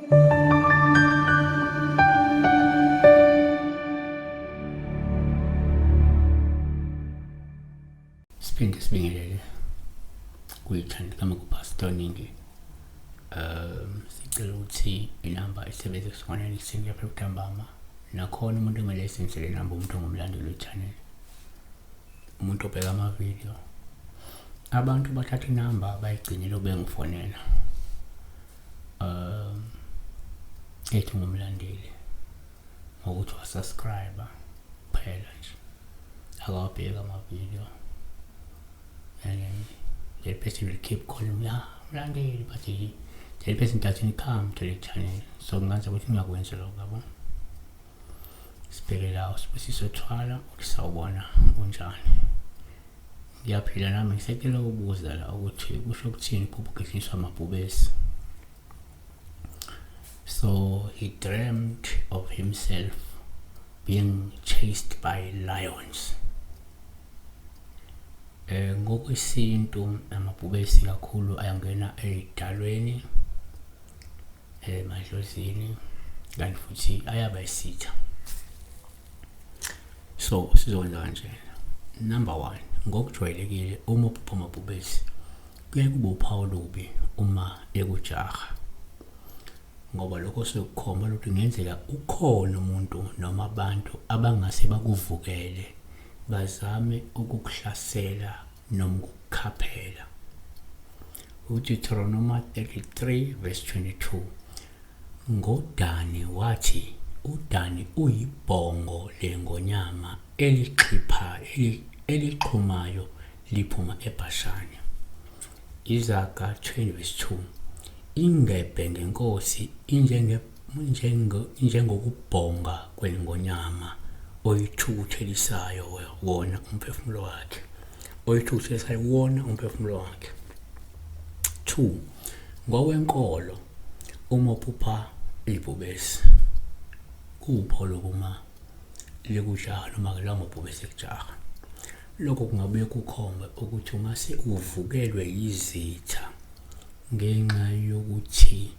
Siphinde sibingelele kuyithanda kama kuPastor Ningi. Sicela ukuthi inamba isebenze kusukela ekuseni kuya phela ntambama. Nakhona umuntu kumele ayisebenzise le namba umuntu ongumlandeli we-channel. Umuntu obheka ama-video. Abantu bathatha inamba bayigcinile ubengifonela. Ethi ngumlandeli ngokuthi wasubscribe kuphela nje akawabheki ama-video and then that person will keep calling me, ah, mlandeli, but that person doesn't come to the channel. So kungenza ukuthi ngingakwenzi lokho, yabo. Sibheke la uSibusiso Thwala uthi sawubona, kunjani? Ngiyaphila nami. Ngisacela ukubuza la ukuthi kusho ukuthini ukuphupha ugijinyiswa amabhubesi. So he dreamt of himself being chased by lions. Ngokwesintu amabhubesi kakhulu ayangena ey'dalweni, emadlozini, kanti futhi ayaba isitha. So sizokwenza kanjena. Number one, ngokujwayelekile uma uphupha amabhubesi kuyaye kube uphawu olubi uma ekujaha, ngoba lokho sekukhomba ukuthi kungenzeka ukhona umuntu noma abantu abangase bakuvukele bazame ukukuhlasela noma ukukukhaphela. UDeuteronomy 33 verse 22, ngoDani wathi, uDani uyibhongo lengonyama elixhipha elixhumayo liphuma eBhashani. Izaga 20 verse 2, ingebhe ngenkosi injenge injengokubhonga kwengonyama oyithukuthelisayo wona umphefumulo wakhe, oyithukuthelisayo wona umphefumulo wakhe. 2, ngokwenkolo uma uphupha ibhubesi kuwuphawu lokuma likujaha noma-ke lawo mabhubesi ekujaha. Lokho kungabuye kukhombe ukuthi ungase uvukelwe yizitha ngenxa yokuthi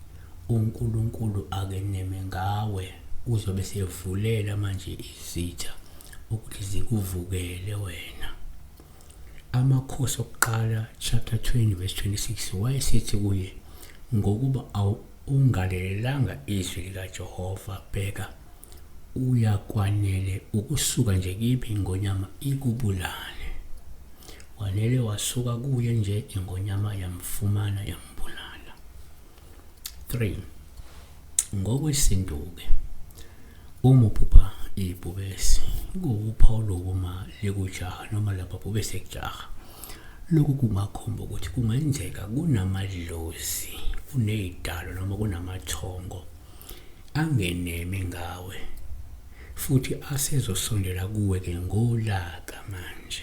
uNkulunkulu akeneme ngawe, uzobe sevulela manje izitha ukuthi zikuvukele wena. Amakhosi okuqala chapter 20 verse 26, wayesethi kuye, ngokuba ungalelelanga izwi likaJehova, bheka, uyakwanele ukusuka nje kimi ingonyama ikubulale. Wanele wasuka kuye nje ingonyama yamfumana yambulala. 3, ngokwesintu-ke uma uphupha ibhubesi kuwuphawu lokuma likujaha noma lababhubesi ekujaha. Lokhu kungakhomba ukuthi kungenzeka kunamadlozi, kuney'dalo noma kunamathongo angeneme ngawe futhi asezosondela kuwe-ke ngolaka manje.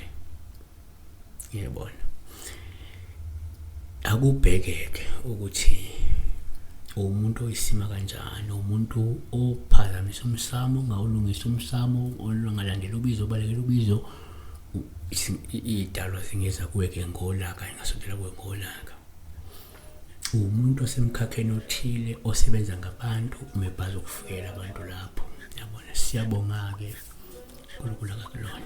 Yebona, akubhekeke ukuthi umuntu oyisima kanjani, umuntu ophazamisa umsamo, ongawulungisa umsamo, ongalandela ubizo, obalekela ubizo. Iy'dalwa zingeza kuwe-ke ngolaka, ingasondela kuwe ngolaka. Umuntu osemkhakheni othile osebenza ngabantu, umebhaza ukufikela abantu lapho. Yabona, siyabonga-ke, uNkulunkulu akakulona.